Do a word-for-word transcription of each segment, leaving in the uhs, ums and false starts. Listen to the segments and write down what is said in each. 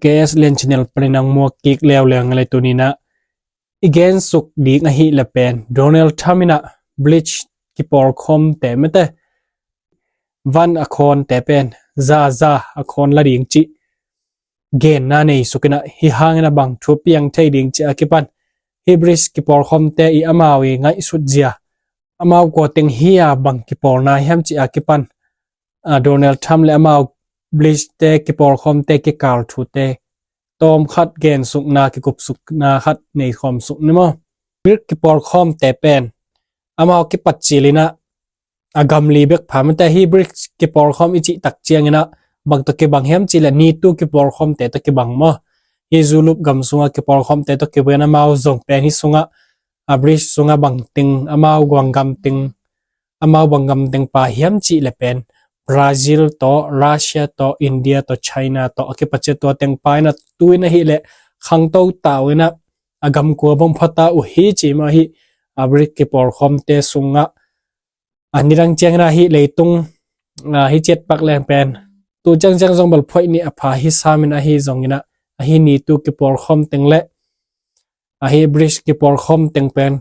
K S Lian Channel panin ang muak kik leuleu ngalai tuninah i gensuk ding ahih le pen Donald Trump inah BRICS kipawlkhawmte mete van a khawnte pen za za a khawn la ding cih genna nei sukinah hi hangin a bang thu piang thei ding cih a kipan hi BRICS kipawlkhawmte i amau i ngaihsut zia amau kua teng hi a bang kipawlna hiam cih a kipan a Donald Trump le amau BRICS te kipawlkhawmte kikal thute tawm khat gensukna kikupsukna khat nei khawm suk ni maw? BRICS kipawlkhawmte pen amau kipat cilinah a gam li bek pha mete hi BRICS kipawlkhawm i cih tak cianginah bang tawh kibang hiam cih le NATO kipawlkhawmte tawh kibang maw? Hi Europe gam sungah kipawlkhawmte tawh kibang amau zong pen hi sungah a BRICS sungah bang teng amau guang gam teng amau bang gam teng pa hiam cih le pen Brazil tawh, Russia tawh, India tawh, China tawh a kipat cia tua teng pa inah tu in ahih le khangto ta uh inah a gam kua bang phata uh hi ci mah hi a BRICS kipawlkhawmte sungah a nidang ciangin ahi leitung a hi ciat pak leng pen tu ciangciang zong bel phoih nih a pha hi samin ahi zonginah ahi NATO kipawlkhawm teng le ahi BRICS kipawlkhawm teng pen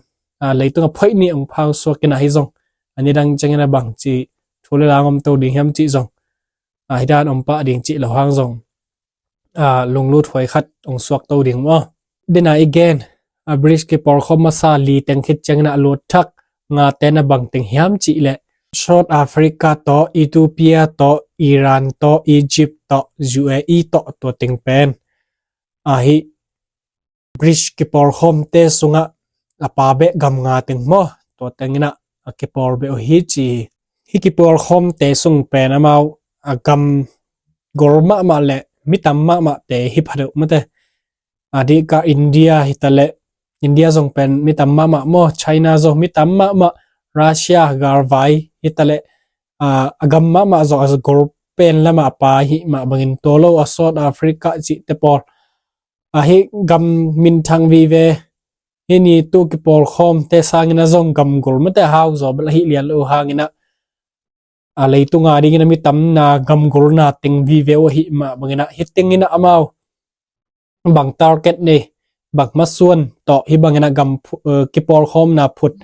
a leitung a phoih nih ong phau suakin ahi zong a nidang ciangin a bang cih thu le lang om to ding hiam cih zong a hi dan om pah ding cih lo hang zong a lunglut huai khat ong suak to ding maw? Dena i gen a BRICS kipawlkhawm masa li teng khit ciangin a lut thak nga ten a bang teng hiam cih le South Africa tawh, Ethiopia tawh, Iran tawh, Egypt tawh, U A E tawh tua teng pen ahi BRICS kipawlkhawmte sungah a pa beh gam nga teng maw? Tua tenginah a kipawl beh uh hi ci hi. Kipawlkhawmte sung pen amau a gam gol mahmah le mitam mahmahte hi pha deuh mate. A dihka India hitaleh India zong pen mitam mahmah maw? China zong mitam mahmah, Russia galvai hitaleh a gam mahmah zong a gol pen lamah a pa hi mah bangin tua lo a South Africa cihte pawl ahi gam minthang vive hi NATO kipawlkhawmte sangin a zong gam gol mate hau zaw bel ahi lian lo hanginah a leitunga dingin a mitamna gamgolna teng vive uh ahi mah banginah hi tenginah amau bang target nei bang masuan tawh hi banginah gam phu- eh, kipawlkhawmna phut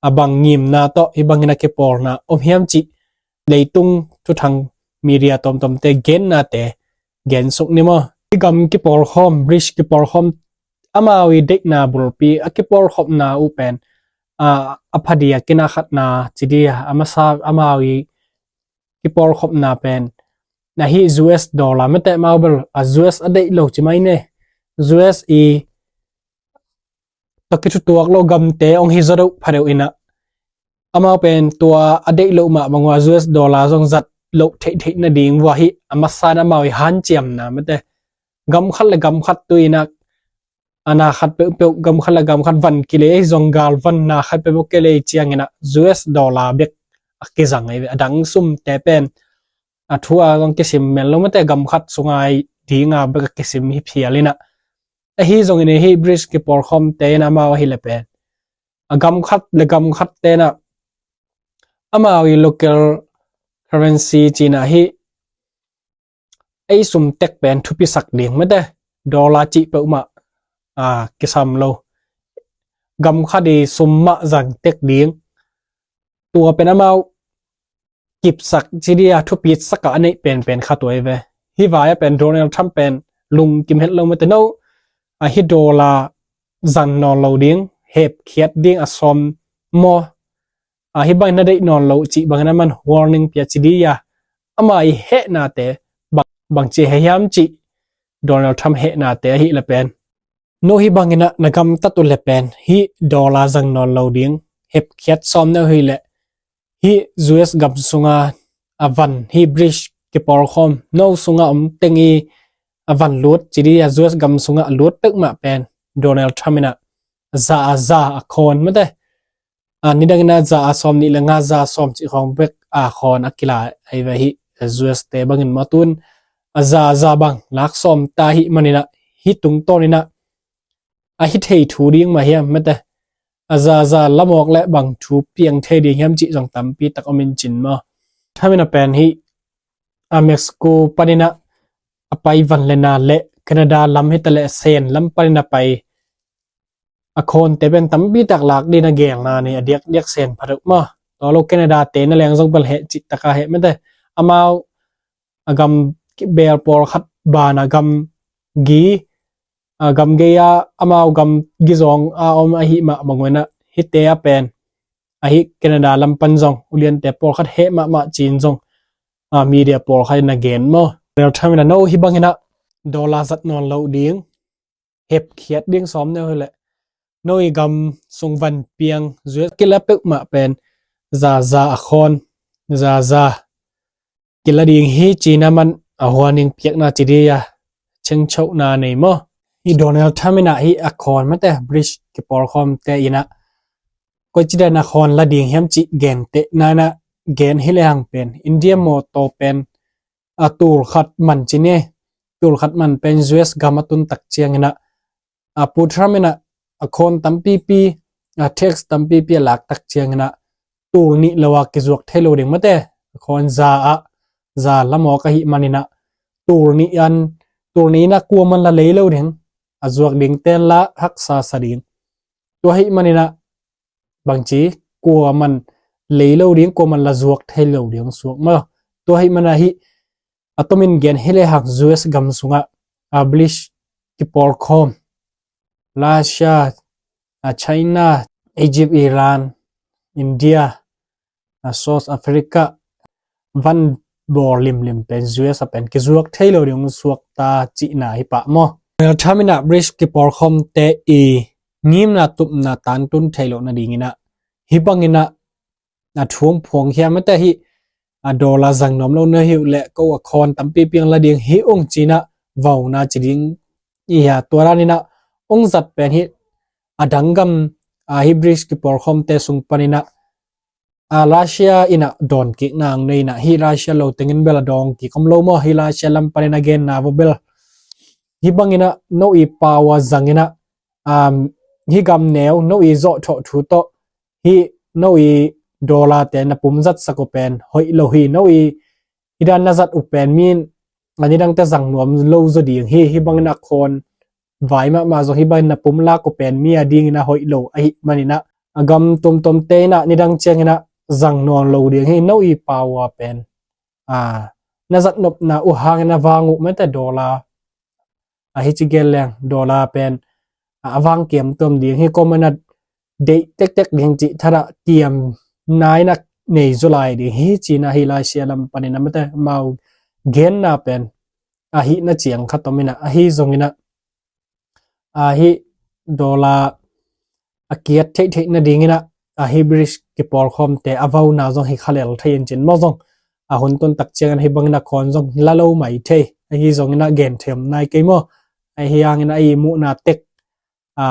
a bang ngimna tawh hi banginah kipawlna om hiam cih leitung thuthang media tawmtawmte gennate gensuk ni maw? Hi gam kipawlkhawm, BRICS kipawlkhawm amau i deihna bulpi a kipawlkhopna uh pen a a phadia kinakhatna cidia a masa amau i kipawlkhopna pen na hi U S dollar mete mau bel a U S a deih lo ci mai ne. U S i tawh kithutuak lo gamte ong hi zaw deuh pha deuh inah amau pen tua a deih loh mah bangua U S dollar zong zat loh theihtheih nading vua hi a masa in amau i hanciamna mete gam khat le gam khat tu inah a na khat peuhpeuh gam khat le gam khat van kilei zong gal van na khat peuhpeuh kilei cianginah U S dollar bek a kizang ahi ve a dang sumte pen a thu a zong kisim mel lo mate gam khat sungai dinga bek a kisim hi phial inah ahi zongin hi BRICS kipawlkhawmte in amau ahi le pen a gam khat le gam khat tenah amau i local currency cinah hi ei sum tek pen thupisak ding mate dollar cih peuhmah a kisam lo gam khat i sum mah zang tek ding tua pen amau kipsak cidia thupitsak a a neih penpen kha tuai ve. Hi vai a pen Donald Trump pen lungkim het lo mate no a hi dollar zan nawn lo ding hepkhiat ding a sawm maw? A hi bangin na deih nawn lo cih bangin a man warning pia cidia ama i hehnate bang ci he hiam cih Donald Trump hehnate ahi le pen no hi banginah na gamtat uh le pen hi dollar zang nawn lo ding hepkhiat sawm na uh hi le hi U S gam sunga a van hi BRICS kipawlkhawm no sunga om teng i a van lut cidia U S gam sunga a lut pek mah pen Donald Trump inah za a za a khawn mate a nidang inah za a sawm nih le nga za a sawm cih khawng bek a khawn a kila ahi ve hi U S te bangin mah tun a za a za bang lak sawm ta hi maninah hi tungtawn inah a hi thei thu ding mah hiam mate a za a za lamawk le bang thu piang thei ding hiam cih zong tampi tak om in cin maw? Thamin a pen hi a Mexico paninah a pai van le na le Canada lam hi ta le Sen lam panin a pai a khawnte pen tampi tak lak ding a gelna nei a diakdiak Sen pha deuh maw. Tua lo Canada te na leng zong bel heh cih taka heh mete. Amau a gam bel pawlkhat ban a gam gi a gam gei a amau gam gi zong a om ahi mah bang wen a hite a pen ahi Canada lam pan zong uliante pawlkhat heh mahmah cin zong a media pawlkhat in a gen maw. Donald Trump in a no hi bangin a dollar zat nawn lo ding hepkhiat ding sawm neu hi leh no i gam sung van piang zuet kila peuhmah pen zaza a khawn zaza kila ding hi cina man a huaning piakna ci dia chengchohna nei maw. Hi Donald Trump in a hi a khawn mate British kipawlkhawmte in a koi ci dan a khawn la ding hiam ci gen te na in a gen hi le hang pen India mawtaw pen a tul khat man ci ni tul khat man pen U S gam a tun tak ciangin a a Pu Trump in a a khawn tampipi a tax tampipi a lak tak ciangin a tul nih lo a kizuak thei lo ding mate a khawn za a za lamawk ahi manin a tul nih an tul nih in a kuaman la lei lo ding a zuak ding ten la haksa sa ding tua ahi manin a bangci kuaman lei lo ding kuaman la zuak thei lo ding suak maw. Tua ahi man a hi a tomin gen hi le hang U S gam sungah a British kipawlkhawm Russia a China Egypt Iran India a South Africa van bawl limlim pen U S a pen kizuak thei lo ding suak ta cihna hi pah maw. Donald Trump in a British kipawlkhawmte i ngimna tupna tantun thei lo nadingin a hi bangin a a thuang phuang hiam mate hi a dollar zang nuam lo na hi uh le ko a khawn tampi piang la ding hi ung cina vauna ci ding i hia tua danin a ung zat pen hi a dang gam a hi British kipawlkhawmte sung panin a a Russia in a dawn kik nang nei in a hi Russia lo tengin bel a dawn kik om lo maw hi Russia lam panin a genna vo bel hi bangin a no i pau a zangin a um, hi gam neu no i zawh thawh thu tawh hi no i dollar te na pum zat sak uh pen hoih lo hi no i i dan na zat uh pen min a nidangte zang nuam lo zaw ding hi hi bangin a khawn vai mahmah zong hi bangin na pum lak uh pen mi a dingin a hoih lo ahi manin a a gam tuamtuamte in a nidang ciangin a zang nawn lo ding hi no i pau a pen a na zat nopna uh hangin a vang uh mate dollar a hi ci gel leng dollar pen a vang kiam tuam ding hi kawm a na deih tektek ding cih thara kiam naina nei zaw lai ding hi cina hi lai sia lam panin a mate mau genna pen a hihna ciang khat om in a ahi zongin a a hi dollar a kiat theihtheih nadingin a a hi British kipawlkhawmte a vauna zong hi khalel thei in cin maw zong a hun tun tak ciangin hi bangin a khawn zong la lo mai thei ahi zongin a gen thei om nai kei maw ahi hangin a i muhna tek a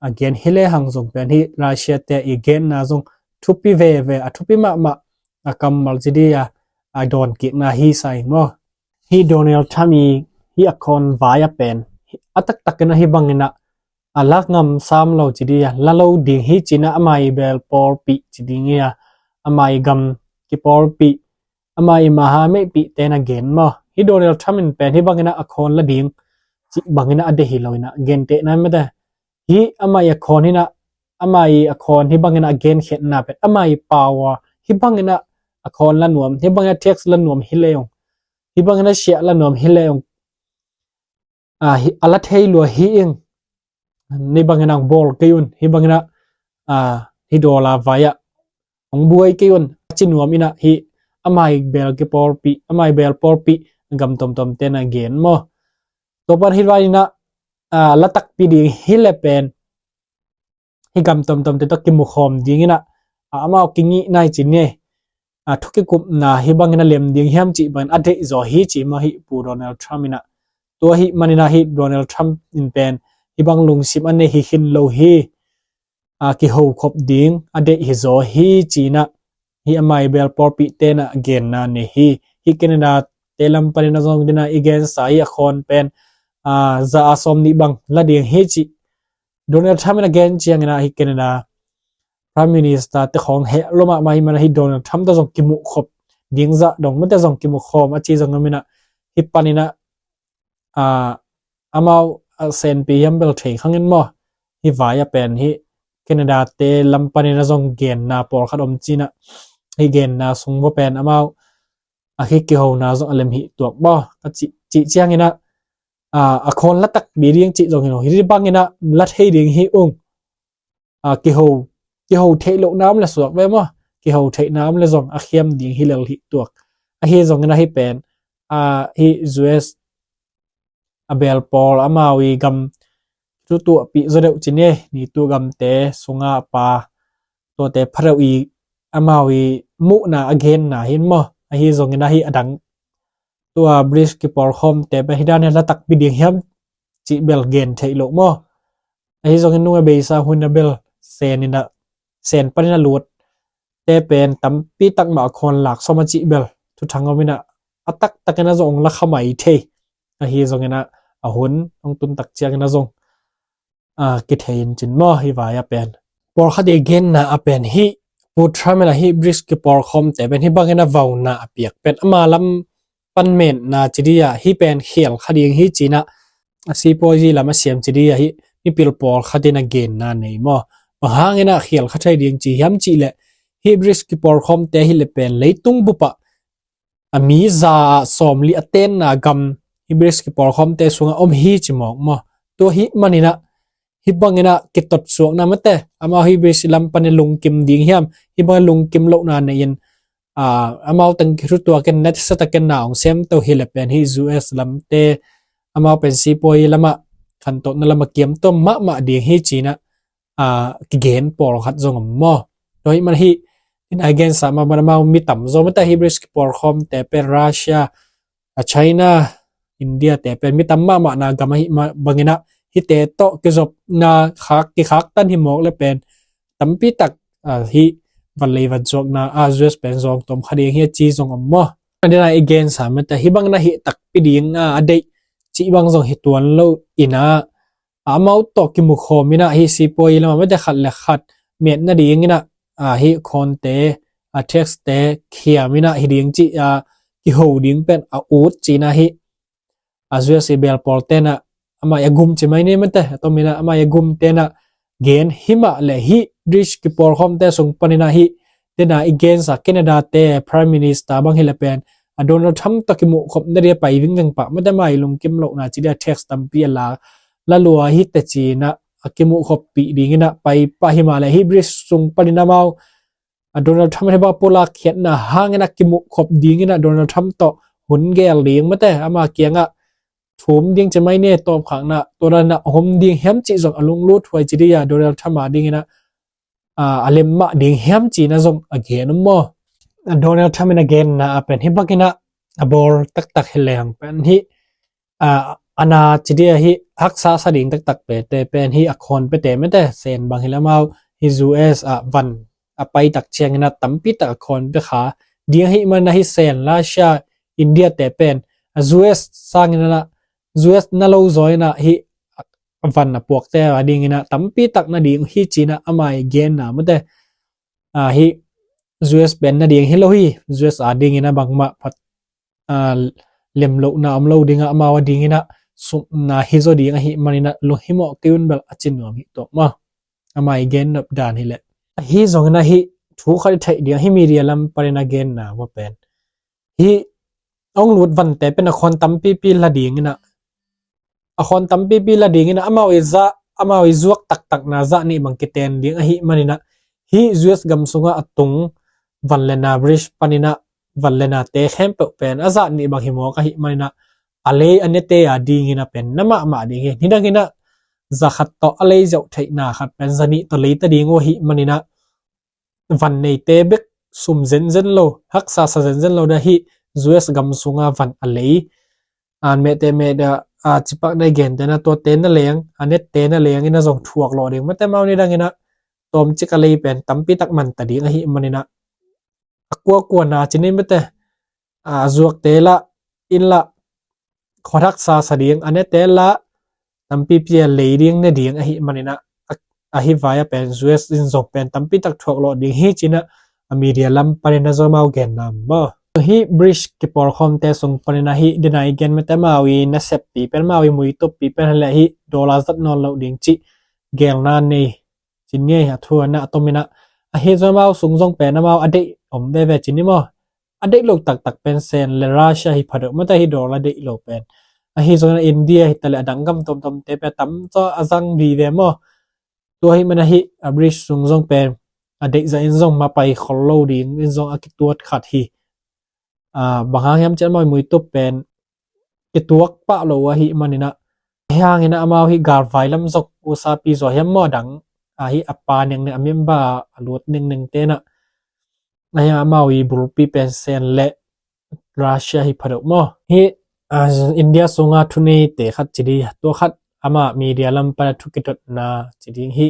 a gen hi le hang zong pen hi Russia te i genna zong thupi veve a thupi mahmah a kammal ci di a a dawn kikna hi sa ing maw. Hi Donald Trump i hi a khawn vai a pen a taktakin a hi bangin a a la ngam sam lo ci di a la lo ding hi cina amai bel pawlpih ci ding hi a amai gam kipawlpih amai maha meihpih ten a gen maw. Hi Donald Trump in pen hi bangin a a khawn la ding ci bangin a a deih hi lo in a gen teh nai mate hi amai a khawn hi na amai a khawn hi bangin a gen khetna pen amai pau a hi bangin a a khawn la nuam hi bangin a tax la nuam hi leong hi bangin a siah la nuam hi leong a hi a la thei lua hi ing ni bangin ang bawl kei un hi bangin a a hi dollar vai a ang buai kei un a ci nuam in a hi amai bel kipawlpih amai bel pawlpih gam tomtom ten a gen maw. Tua pan hi vai in a a la takpi ding hi le pen hi gam tomtom te tawh kimukhawm dingin a amau kingih nai ci ni a thu kikupna hi bangin a lem ding hiam cih bangin a deih zaw hi ci maw hi Pu Donald Trump in a tua hi manin a hi Donald Trump in pen hi bang lungsim a nei hi khin lo hi a kihokhop ding a deih hi zaw hi cina hi amai bel pawlpih ten a genna nei hi hi Canada te lam panin a zong dina i gensa hi a khawn pen a za a sawm nih bang la ding hi ci Donald Trump in a gen ciangin a hi Canada Prime Minister te khawng heh lo mahmah hi mana hi Donald Trump te zong kimuh khop ding zah dong mate zong kimuh khawm a ci zong a mina hi panin a amau a senpi hiam bel thei khangin maw, hih vai a pen hih Canada te lam panin a zong genna pawlkhat om cinah, hih genna sung vua pen amau a hih kihona zong a lem hih tuak maw, ka cih cianginah a khawn la takpi ding cih zongin aw, hih banginah la thei ding hi ung. Kiho theih lohna om le suak ve maw, kiho theihna om le zong a khiam ding hi lel hih tuak. Ahi zongin ahi pen hih U S a bel pawl amau i gam thutuahpih zaw deuh ci ni, nitu gamte sunga a pa tuate pha deuh i amau i muhna a genna hin maw. Ahi zongin ahi a dang tua British kipawlkhawmte pen hih dan hi la takpi ding hiam cih bel gen theih loh maw. Ahi zongin nung a beisa hun a bel sen panin a lut te pen tampi tak mah a khawn lak sawm a cih bel thuthang om inah a taktakin a zong ong la kha mai thei. Ahi zongin a hun ong tun tak ciangin a zong kithei in cin maw, hih vai a pen pawlkhat i genna a pen hih Pu Trump in a hih British kipawlkhawmte pen hih bangin a vauna a piak pen ama lam pan metna ci dih a, hih pen khial kha ding hi cinah a sipuazi lam a siam ci dih a, hih mipil pawlkhat in a genna nei maw. Bang hangin a khial kha thei ding ci hiam cih leh hih British kipawlkhawmte hi le pen leitung bupah a mi za ah sawmli a tenna gam hih British kipawlkhawmte sungah om hi ci mawk maw. Tua hih maninah hih banginah kitotsuakna mate amau hih British lam panin lungkim ding hiam, hih bangin lungkim lohna nei in amau teng kithutuakin na satakin na ong semto hi le pen hih U S lamte amau pen sipuazi lamah khantotna lamah kiamtuam mahmah ding hi cinah kigen pawlkhat zong om maw. Tua hih man hih ina i gensa mah ban amau mi tam zaw mate hih British kipawlkhawmte pen Russia, a China, India te pen mi tam mahmahna gam ahi banginah hihte tawh kizopna khak kikhaktan hi mawk le pen tampi tak hih vanlei vansuakna a U S pen zawng tom kha ding hi a ci zong om maw. A dena i gensa mate hih bangin a hih takpi ding a deih cih bang zong hi tuan lo inah amau tawh kimukhawm inah hih sipuazi lamah mate khat le khat met nading inah hih khawnte a tax te khiam inah hi ding cih a kiho ding pen a ut cinah hih a U S i bel pawl tenah amah i a gum ci mai ni mate a tom inah amah i a gum tenah gen hi mah le hih British kipawlkhawmte sung paninah hih dena i gensa Canada te Prime Minister bang hi le pen a Donald Trump tawh kimuhkhop nading a pai vingveng pah mate amah i lungkim lohna ci dih a tax tampi a la la lua hi te cinah a kimuhkhoppih dinginah pai pah hi mah le hih British sung panin amau a Donald Trump hibang pulak khiatna hangin a kimuhkhop dinginah Donald Trump tawh hun gel ding mate ama kiangah thum ding ci mai ni tawpkhakna tua danah hom ding hiam cih zong a lunglut huai ci dih a Donald Trump a dinginah a lem mah ding hiam cinah zong a gen om maw. Donald Trump in a genna a pen hih banginah a bawl taktak hi leng pen hih a na ci dih a hih haksa sa ding taktak pete pen hih a khawn pete mate sen bang hi le amau hih U S a van a pai tak cianginah tampi tak a khawn pe kha ding ahi manah hih sen Russia, India te pen a U S sanginah U S na lo zaw inah hih van a puakte a dinginah tampi tak nading hi cinah amah i genna mate hih U S pen nading hi lo hi, U S a dinginah bangmah phat lemlohna om lo dingah amau a dinginah sumna hi zaw ding ahi maninah lunghimawh kei un bel a ci nuam hi tuak maw. Amah i gen nop dan hi leh ahi zongin ahi thu khat i theih ding ahi media lam panin a genna va pen hih ong lut vante pen a khawn tampipi la dinginah a khawn tampipi la dinginah amau i zah amau i zuak taktakna zah nih bang kiten ding ahi maninah hih U S gam sungah a tung van le na bridge paninah van le nate khempeuh pen a zah nih bang hi mawk ahi maninah a lei a nete a dinginah pen na mahmah ding hi. Nidanginah za khat tawh a lei zeuh theihna khat pen za nih tawh leita ding uh ahi maninah van neite bek sum zenzen lo haksa sa zenzen lo dah hih U S gam sunga van a lei an mehte meh dah a cipak na i gentena tuate na leng a nette na leng ina zong thuak lawh ding mate mau nidanginah tawmcik a lei pen tampi tak manta ding ahi maninah a kuakua na ci ni mate a zuakte lah in lah khuathaksa sa ding a nete lah tampipi a lei ding ne ding ahi maninah ahi vai a pen U S in zong pen tampi tak thuak lawh ding hi cinah a media lam panin a zomau genna maw. Hih BRICS kipawlkhawmte sung panin ahi, dena i gen mate amau i naseppi pen, amau i muituppi pen hi leh hih dollar zat nawn loh ding cih gelna nei. Ci ni a, a thu a na a tomin ah. Ahi zong amau sung zong pen amau a deih om veve ci ni maw. A deih lo taktak pen Sen le Russia hi pha deuh mate, hih dollar deih lo pen. Ahi zong India hi ta leh a dang gam tomtomte pen tam zaw a zang vive maw. Tua ahih manin ahi, a BRICS sung zong pen a deih zah in zong mapai khol lo ding in zong a kituak khat hi. Bang hang hiam cih leh amau i muitup pen kituak pah lo ahih manin ah, hih hangin ah amau hih galvai lam zong usapi zaw hiam maw, a dang ahi a pa nengneng, a member a lut nengnengte in ah, ahi amau i bulpi pen Sen le Russia hi pha deuh maw. Hih India sunga thuneite khat ci ding, tua khat amah media lam pan a thu kidotna ci ding hi.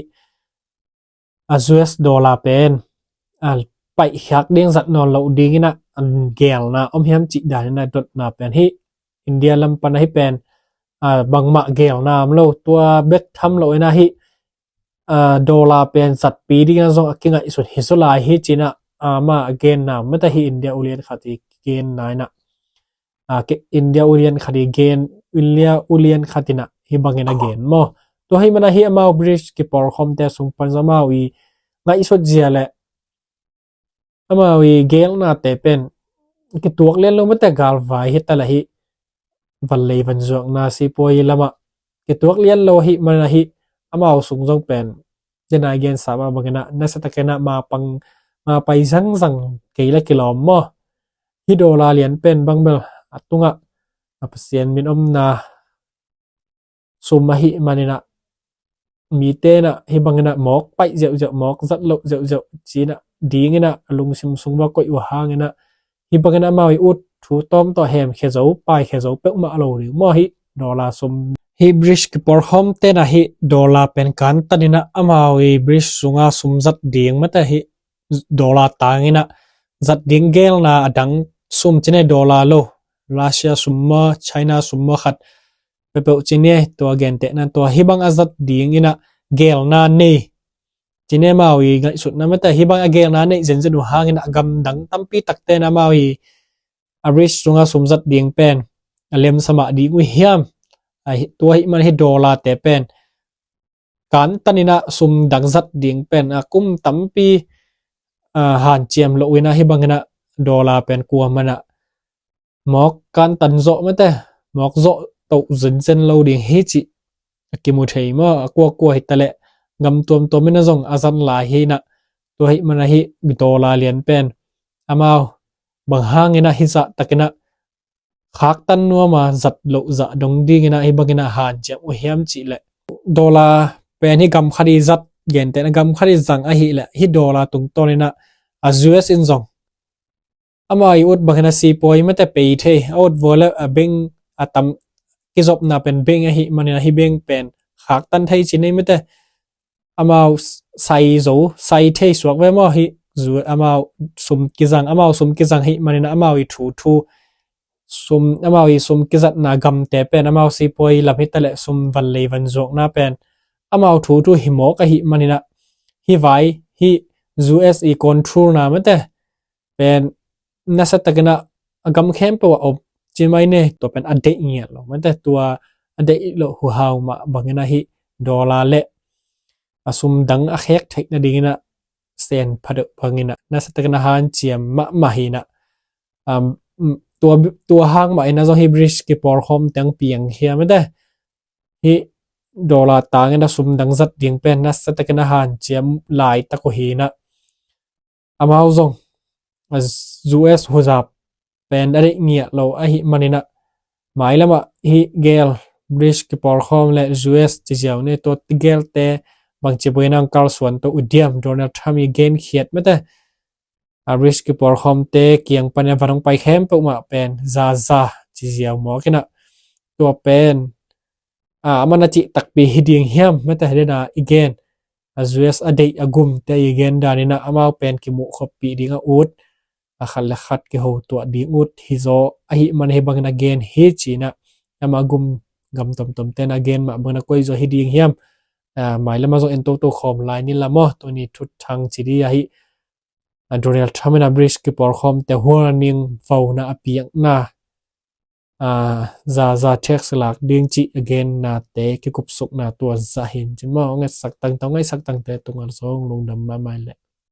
A US dollar pen a paihkhiak ding, zat nawn loh dingin ah a gelna om hiam cih danin a dotna pen hih India lam pan ahi pen bangmah gelna om lo, tua bek tham loin ahi dollar pen zatpi dingin ah zong a kingaihsun hi zaw lai hi ci-in ah amah a genna mate, hih India ulian khat i genna in ah India ulian khat i gen, India ulian khat in ah hih bangin a gen maw. Tua ahih manin ahi amau BRICS kipawlkhawmte sung pan zong amau i ngaihsut zia le amau i gelnate pen kituak lian lo mate, galvai hi ta leh hih vanlei vanzuakna sipuai lamah kituak lian lo ahih manin ahi amau sung zong pen dena i gensa mah bangin ah nasiatakin ah mapang, mapai zangzang kei le kilawm maw. Hih dollar lian pen bang bel a tungah a Pasian min omna sum ahih manin ah mite in ah hih bangin ah mawk paih ziauziau, mawk zat loh ziauziau ci-in ah dingin ah a lungsim sung va koih uh hangin ah hih bangin ah amau i ut thu tawm tawh hemkhia zo, paikhia zo peuhmah lo ding maw hih dollar sum. Hih BRICS kipawlkhawmte in ah hih dollar pen kantan in ah amau i BRICS sunga sum zat ding mate, hih dollar tangin ah zat ding gelna a dang sum ci ni, dollar lo, Russia sum maw, China sum maw khat peuhpeuh ci ni, tua gentehna tua hih bang a zat dingin ah gelna nei ci ni, amau i ngaihsutna mate, hih bang a gelna neih zenzen uh hangin ah gamdang tampi takte in ah amau i a BRICS sunga sum zat ding pen a lemsa mah ding uh hiam. Tua ahih manin hih dollar te pen kantan in ah sum dang zat ding pen a kum tampi hanciam loh in ah hih bangin ah dollar pen kuamah in ah mawk kantan zawh mate, mawk zawh toh zenzen lo ding hi cih a kimu thei maw. A kuakua hi ta leh gam tuamtuam in ah zong a zat lai hi in ah, tua ahih manin ahi dollar lian pen amau bang hangin ah hih zah takin ah khaktan nuam a zat loh zah dong dingin ah hih bangin ah hanciam uh hiam cih leh, dollar pen hih gam khat i zat, gentehna gam khat i zang ahih leh hih dollar tungtawnin ah a US in zong amau i ut bangin ah sipuai mate pei thei, a ut vua le a bank a tam, kizopna pen bank ahih manin ah hih bank pen khaktan thei ci ni mate. Amau sai zo, sai thei suak ve maw, hih zu amau sum kizang, amau sum kizang ahih manin ah amau i thu thu sum, amau i sum kizatna gamte pen amau sipuai lam hi ta leh sum vanlei vanzuakna pen amau thu thu hi mawk ahih manin ah hih vai, hih US i control na mate pen nasiatakin ah a gam khempeuh ah om ci mai ni. Tua pen a deih ngiat lo mate, tua a deih loh huhau mah bangin ah hih dollar le a sum dang a khek theih nadingin ah Sen pha deuh bangin ah nasiatakin ah hanciam mahmah hi in ah, tua, tua hang mah in ah zong hih BRICS kipawlkhawmte hong piangkhia mate, hih dollar tangin ah sum dang zat ding pen nasiatakin ah hanciam laitak uh hi in ah, amau zong US huzap pen a deih ngiat lo ahih manin ah mailam ah hih gel, BRICS kipawlkhawm le US ci ziau ni, tua gelte bangci buaina hong kalsuan to uh diam, Donald Trump i genkhiat mate, a BRICS kipawlkhawmte kiang panin ah van hong pai khempeuh mah pen zaza ci ziau mawk in ah, tua pen a, amah na cih takpi hi ding hiam mate, dena i gen a US a deih a gumte i gen danin ah amau pen kimuh khoppih ding a ut, a khat le khat kiho tuah ding ut hi zaw ahih manin hih bangin a gen hi ci in ah, amah gum gam tomtomte in a gen mah bangin a koih zaw hi ding hiam. Mailam ah zong en toto khawm lai ni la maw, tuni thuthang ci ding ahi. A Donald Trump in a BRICS kipawlkhawmte hual ning vona a piakna, a, za za tax lak ding cih a gennate kikupsukna tua zah hi in cin maw, ngaihsak tangtang, ngaihsak tangte tungah zong lungdam mahmah leh.